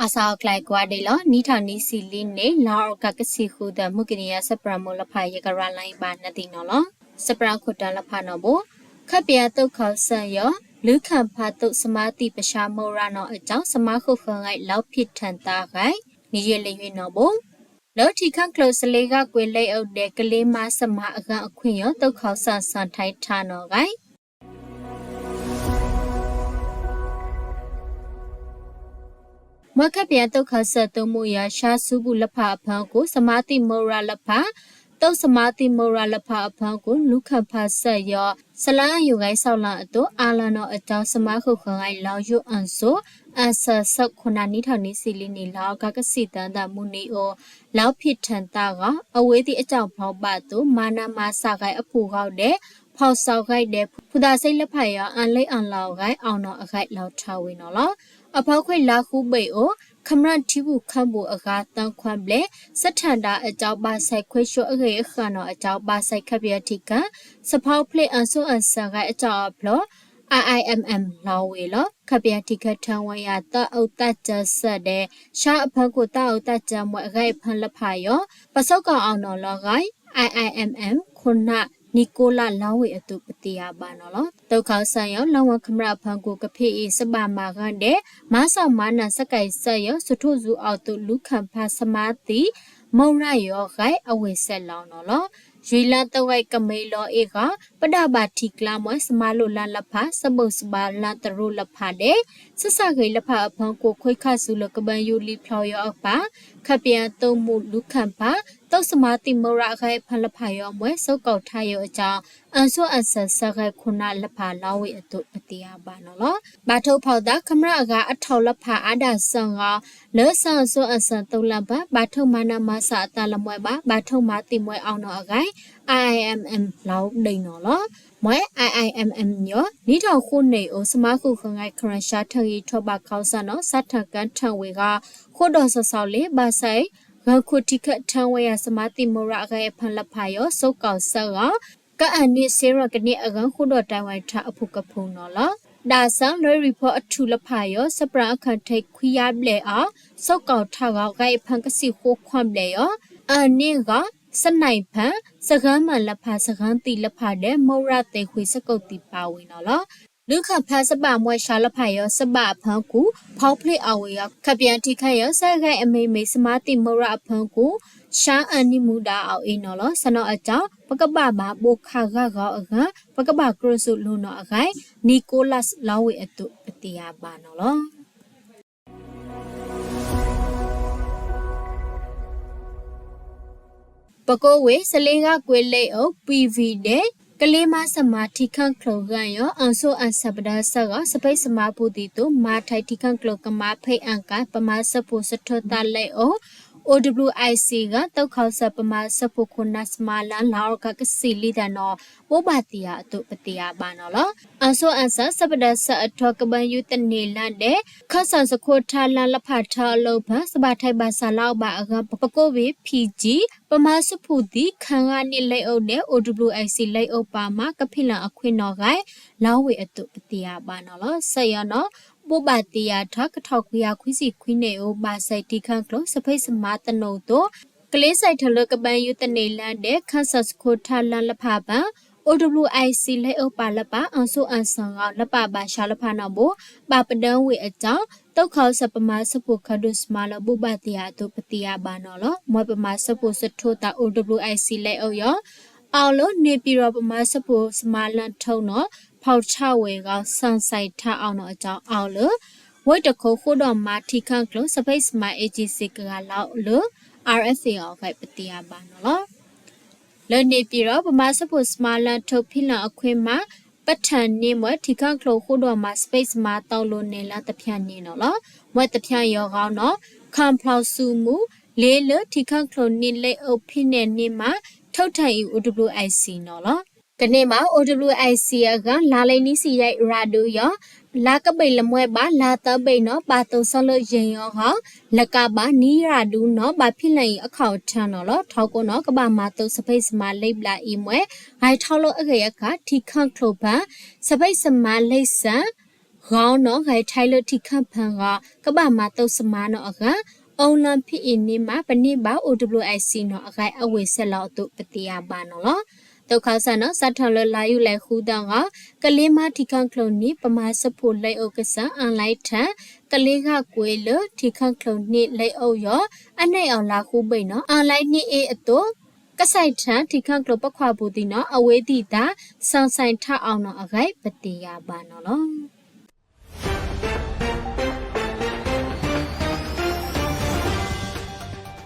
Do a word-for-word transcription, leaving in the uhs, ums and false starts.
အစှၤအကျဲကွၢ်ဒ်လီၤ. နံၣ်ထီၣ်နွံဆံလံန့ၣ် လါအီးကၠၢ် ကဆံဃုသၢ မုၢ်ကနံၤယၤ စဲပြၣ်မူလဖး ယကရၤလီၤအံၤဘၣ်နသ့ၣ်နီၣ်လီၤ. စဲပြၣ်ခိၣ်တၢၣ်လဖးနီၣ်ဘိ ခၣ်ပယၣ်သုးခီၣ်စၢၣ်ယီၤ လူၤခၣ်ဖးသုး စမါသံ ပဆါမိၢ်ရၣ်နီၣ်အကၠီ စမါဃုာ်ဃၢၤဂဲၤ လီဖံးထၢၣ်သါဂဲၤ နံၣ်ယဲၢ်လၢယွဲၢ်နီၣ်ဘိ လၢထံခၣ်ကျိၤ စလ့ဂၣ်ကွ့လ့အူဒဲး ကလ့မါစမါအဂၢၢ်အခွံၣ်ယီၤ သုးခီၣ်စၢၣ် စၣ်ထၢၣ်ထးနီၣ်ဂဲၤ မွဲခၣ်ပယၣ်သုးခီၣ်စၢၣ်သုးမုၢ်ယီၤ ဆှါစူဘူၣ်လဖးအဖၢၣ်ကိၣ် စမါသံမိၢ်ရၣ်လဖး သုးစမါသံမိၢ်ရၣ်လဖးအဖၢၣ်ကိၣ် လူၤခၣ်ဖးစၢၣ်ယီၤ စလါယူၤဂဲၤ စီလါအသိး အလီၢ်နီၣ်အကၠီ စမါဃုာ်ဃၢၤဂဲၤ လီယိၣ်အၣ်စိ အၣ်စၢၣ် ဆၢခိၣ်နၢ် နံၣ်ထီၣ်နွံဆံလံန့ၣ် လါအီးကၠၢ် ကဆံသၢသၢ မုၢ်နံၤအိၣ် လီဖံးထၢၣ်သါဂီၤ အဝ့ၢ်သ့ၣ်အကၠီၣ်ဖီဘၣ်အသိး မၤနၢၤမၤစှၤဂဲၤအဖုၣ်ဂီၤဒဲး ဖီၣ်စီဂဲၤဒဲး ဖုၣ်သၣ်စ့လဖးယီၤ အလ့အလီၢ်ဂဲၤ အၣ်နီၣ်အဂဲၤ လီၤထီၣ်ဝဲနီၣ်လီၤ. အဖီခိၣ်လါဃုဘ့ၣ်အိၣ် ခမျၣ်ထံဘူၣ်ခၢဘူၣ်အဂၤ သၢခွံဘျဲၣ် စထၢၣ်ဒၣ်အကၠီ ဘၣ်ဆဲးခွ့ၡိအဂ့ၢ်အဃၣ်နီၣ်အကၠီ ဘၣ်ဆဲးခၣ်ပယၣ်ထံခၣ် စဖီဖျ့ အၣ်စိအၣ်စၢၣ်ဂဲၤ အကၠီအဖျိ I I M M လီၤဝဲလီၤ. ခၣ်ပယၣ်ထံခၣ် ထၢဝဲယၤ သးအိၣ်သးစၢၤစၢၤဒဲး ဆှါအဖၢၣ်ကိၣ် သးအိၣ်သးစၢၤမွဲအဂဲၤအဖၢၣ်လဖးယီၤ ပစိကီၣ်အၣ်နီၣ်လီၤဂဲၤ I I M M ခိၣ်နၢ် နံၣ်ကိလး လီၤဝဲအသိး ပသ့ၣ်ညါဘၣ်နီၣ်လီၤ. သုးခီၣ်စၢၣ်ယီၤ လီဝဲခမျၣ်အဖၢၣ်ကိၣ် ကဖ့အ့ၣ် စဘၣ်မၤဂၢၢ်ဒဲး မၤစီၣ်မၤနၢၤ စကဲးစၢၣ်ယီၤ စထိၣ်စူၤအီၤသိး လူၤခၣ်ဖး စမါသံ မိၢ်ရၣ်ယီၤဂဲၤ အဝ့ၢ်စဲးလီၤနီၣ်လီၤ. ယွံလါသဝဲကမ့ၢ်လီၤအ့ၣ်ဂီၤ ပဒၣ်ဘၣ်ထံကျါမွဲ စမါလိာ်လၢလဖး စဘိၣ်စဘၣ်လၢသရိာ်လဖးဒဲး ဆံးစၢ်ဂ့ၤလဖးအဖၢၣ်ကိၣ် ခွ့ခၣ်စူၤလၢကဘၢယိလံဖျီယီၤအပၢ် ခၣ်ပယၣ်သုးမုၢ် လူၤခၣ်ဖး သုးစမါသံ မိၢ်ရၣ်ဂဲၤအဖၢၣ်လဖးယီၤမွဲ စိကီၣ်ထးယီၤအကၠီ အၣ်စိအၣ်စၢၣ်စၢၣ်ဂဲၤခိၣ်နၢ်လဖး လီၤဝဲအသိး ပသ့ၣ်ညါဘၣ်နီၣ်လီၤ. ဘၣ်ထိၣ်ဖီၣ်သး ခမျၣ်အဂၤ အထိၣ်လဖးအါဒၣ်စၢၣ်ဂီၤ လၢစၢၣ်အၣ်စိအၣ်စၢၣ်သုးလၢပၢၢ် ဘၣ်ထိၣ်မၤနၢၤမၤစှၤအသးလၢမွဲဘၣ် ဘၣ်ထိၣ်မၤသံမွဲအၣ်နီၣ်အဂဲၤ I I M M လီၤဒံးနီၣ်လီၤ. မွဲ I I M M ယီၤ နံၣ်ထီၣ်ဃိးနံၣ်အိၣ် စမါဃုာ်ဃၢၤဂဲၤ ခရၣ် ဆှါထၢၣ်ဂံၢ်ထီၣ်ဘးခီၣ်စၢၣ်နီၣ် စးထၢၣ်ကၢထၢၣ်ဝဲဂီၤ ဃိဒီးစီၤစီၤလ့ ဘၣ်ဆဲး ဂၢၢ်ခိၣ်ထံခၣ် ထၢဝဲယၤ စမါသံမိၢ်ရၣ်ဂဲၤအဖၢၣ်လဖးယီၤ စိကီၣ်စၢၣ်ဂီၤ ကအနံၣ်စ့ရၢၢ်ကန့ၢ်အဂီၢ် ဃိဒီးတဲဝဲထၢၣ်အဖုၣ်ကဖုၣ်နီၣ်လီၤ. ဒၣ်စၢၣ်လၢ report အထူၣ်လဖးယီၤ စဲပြၣ်အခၣ်ထံးခွံယါဘျဲၣ်အီၤ စိကီၣ်ထးဂီၤ ဂဲၤအဖၢၣ်ကဆံဃိးခွံဘျဲၣ်ယီၤ အနံၣ်ဂီၤ စနဲၣ်ဖၢၣ် စကၢမၢၣ်လဖး စကၢသံလဖးဒဲး မိၢ်ရၣ်သ့ၣ်ခွံ စကိးသံပာ်ဝဲနီၣ်လီၤ. လူၤခၣ်ဖးစဘၣ်မွဲဆှါလဖးယီၤ စဘၣ်အဖၢၣ်ကိၣ် ဖီဖျ့အီၤဝဲယီၤ ခၣ်ပယၣ်ထံခၣ်ယီၤ စဲဂဲၤအမ့ၢ်မ့ၢ် စမါသံမိၢ်ရၣ်အဖၢၣ်ကိၣ် ဆှါအနံၣ်မူဒါအီၤအ့ၣ်နီၣ်လီၤ. ဆၢနီၣ်အကၠီ ပကဘၣ်မၤဘိးခးဂၢ်ဂီၤအဂီၢ် ပကဘၣ်ကြၢးစိာ်လိၤနီၣ်အဂဲၤ နံၣ်ကိလး လီၤဝဲအသိး ပသ့ၣ်ညါဘၣ်နီၣ်လီၤ. ပကိးဝဲ စလ့ဂၣ်ကွ့လ့အူ ပံၤဝံၤဒဲး ကလ့မါစမါ ထံခၣ်ကျိၤဂၢၢ်ယီၤ အၣ်စိအၣ်စၢၣ်ပဒၢဆၢဂီၤ စဖံးစမါပူၤသံသိး မၤထဲးထံခၣ်ကျိၤကမါဖဲးအကါ ပမၤစၢဖှိၣ်စထိသၣ်လ့အူ O W I C ဂၤ သုးခီၣ်စၢၣ် ပမၤစၢဖှိၣ်ခိၣ်နၢ်စမါလၢ လါအီကၠၢ် ကဆံလံသၢနီၣ် ဘိးဘၣ်သ့ၣ်ယၤအသိး ပသ့ၣ်ညါဘၣ်နီၣ်လီၤ. အၣ်စိအၣ်စၢၣ် စဲပြၣ်စၢၣ်အထီ ကဘၢယိသန့ၤလၢဒဲး ခၢၣ်စၢၣ်စခိးထါလၢလဖးထၢအလိၤဖၢၣ် စဘၣ်ထဲးဘၣ်စးလၢအဘၣ်အဂီၢ် ပကိးဝဲ P G ပမၤစၢဖှိၣ်သံ ခၢၣ်ဂၢၢ်န့ၣ်လ့အူဒဲး O W I C လ့အူပာ်မး ကဖံးလၢ်အခွံၣ်နီၣ်ဂဲၤ လီၤဝဲအသိး ပသ့ၣ်ညါဘၣ်နီၣ်လီၤ. ဆၢယီၤနီၣ် ဘိးဘၣ်သ့ၣ်ယၤထီ ကထီၣ်ခွံယၤခွံဆံခွံနံၣ်အိၣ် ဘၣ်ဆဲးထံခၣ်ကျိၤ စဖံးစမါသနိးသိး ကလ့စဲးထီၣ်လၢ ကဘၢယိသန့ၤလၢဒဲး ခၢၣ်စၢၣ်စခိးထါလၢလဖးပၢၣ် O W I C လ့အူပာ်လပၢ် အၣ်စိအၣ်စၢၣ်ဂီၤ လပၢ်ဘၣ်ဆှါလဖးနီၣ်ဘိ ဘၣ်ပဒၢဝဲအကၠီ သုးခီၣ်စၢၣ် ပမၤစၢဖှိၣ်ခၢၣ်ဒိၣ်စမါလၢ ဘိးဘၣ်သ့ၣ်ယၤအသိး ပသ့ၣ်ညါဘၣ်နီၣ်လီၤ. မွဲပမၤစၢဖှိၣ်စထိသၣ် O W I C လ့အူယီၤ အီၤလၢ န့ၣ်ပံၤရီၣ် ပမၤစၢဖှိၣ်စမါလၢထီနီၣ် ဖီၣ်ထၢဝဲဂီၤ ဆၣ်စဲးထါအီၤနီၣ်အကၠီ အီၤလၢ ဝဲတခိၣ်ဃိဒီးမၤထံခၣ်ကျိၤ စဖံးစမါ A G C ကဂၤလီၤလၢ R F A အီၤဂဲၤ ပသ့ၣ်ညါဘၣ်နီၣ်လီၤ. လၢန့ၣ်ပံၤရီၣ် ပမၤစၢဖှိၣ်စမါလၢထီဖံးလၢ်အခွံၣ်မး ပထၢၣ်န့ၢ်မွဲထံခၣ်ကျိၤဃိဒီးမၤ စဖံးစမါတီလိၤန့ၣ်လၢ သဖၠၣ်န့ၣ်နီၣ်လီၤ. မွဲသဖၠၣ်ယီၤဂီၤနီၣ် ခၣ်ဖျီၣ်စူမူ လ့လၢထံခၣ်ကျိၤန့ၣ်လ့အူဖံးနဲၣ်န့ၢ်မး ထုးထၢၣ်အံၤ O W I C နီၣ်လီၤ. ကန့ၢ်မး O W I C အဂၤ လါလံနွံဆံယဲၢ်ရၤဒူယီၤ လါကဘ့ၣ်လမွဲဘၣ် လါသၢဘ့ၣ်နီၣ် ဘၣ်သိးစၢလၢယဲၢ်ယီၤဂီၤ လကးဘၣ်နွံရၤဒူနီၣ် ဘၣ်ဖံးလၢ်အံၤအခီၣ်ထၢၣ်နီၣ်လီၤ. ထီကိးနီၣ် ကဘၣ်မၤသိးစဖံးစမါလ့ဘျးအံၤမွဲ ဂဲၤထီၣ်လၢအဂ့ၢ်အခါ ထံခၣ်ကျိၤဖၢၣ် စဖံးစမါလ့စၢၣ် ဂေါနီၣ်ဂဲၤထဲလၢထံခၣ်ဖၢၣ်ဂီၢ် ကဘၣ်မၤတိစမါနီၣ်အဂၤ online ဖဲအံၤန့ၣ်မး ပန့ၢ်ဘၣ် OWIC နီၣ်အဂၤ အဝ့ၢ်စဲးလီၤအသိး ပသ့ၣ်ညါဘၣ်နီၣ်လီၤ. သိခါစၢ်နီၣ် စးထီၣ်လၢလါယူၤလဲၤဃုသီဂီၢ် ကလ့မါထံခၣ်ကျိၤန့ၣ် ပမၤစၢဖှိၣ်လ့အိၣ်ကစၢၢ် online ထၢၣ် ကလ့ဂာ်ကွ့လၢထံခၣ်ကျိၤန့ၣ် လ့အိၣ်ယီၤ အနံၣ်အီၤလါဃုဘ့ၣ်နီၣ် online န့ၣ်အ့ၣ်အသိး ကစဲးထၢၣ်ထံခၣ်ကျိၤပခွါပူၤသ့ၣ်နီၣ် အဝဲသ့ၣ်တၢ် ဆဲးစဲးထၢၣ်အီၤနီၣ်အဂၤ ပသ့ၣ်ညါဘၣ်နီၣ်လီၤ.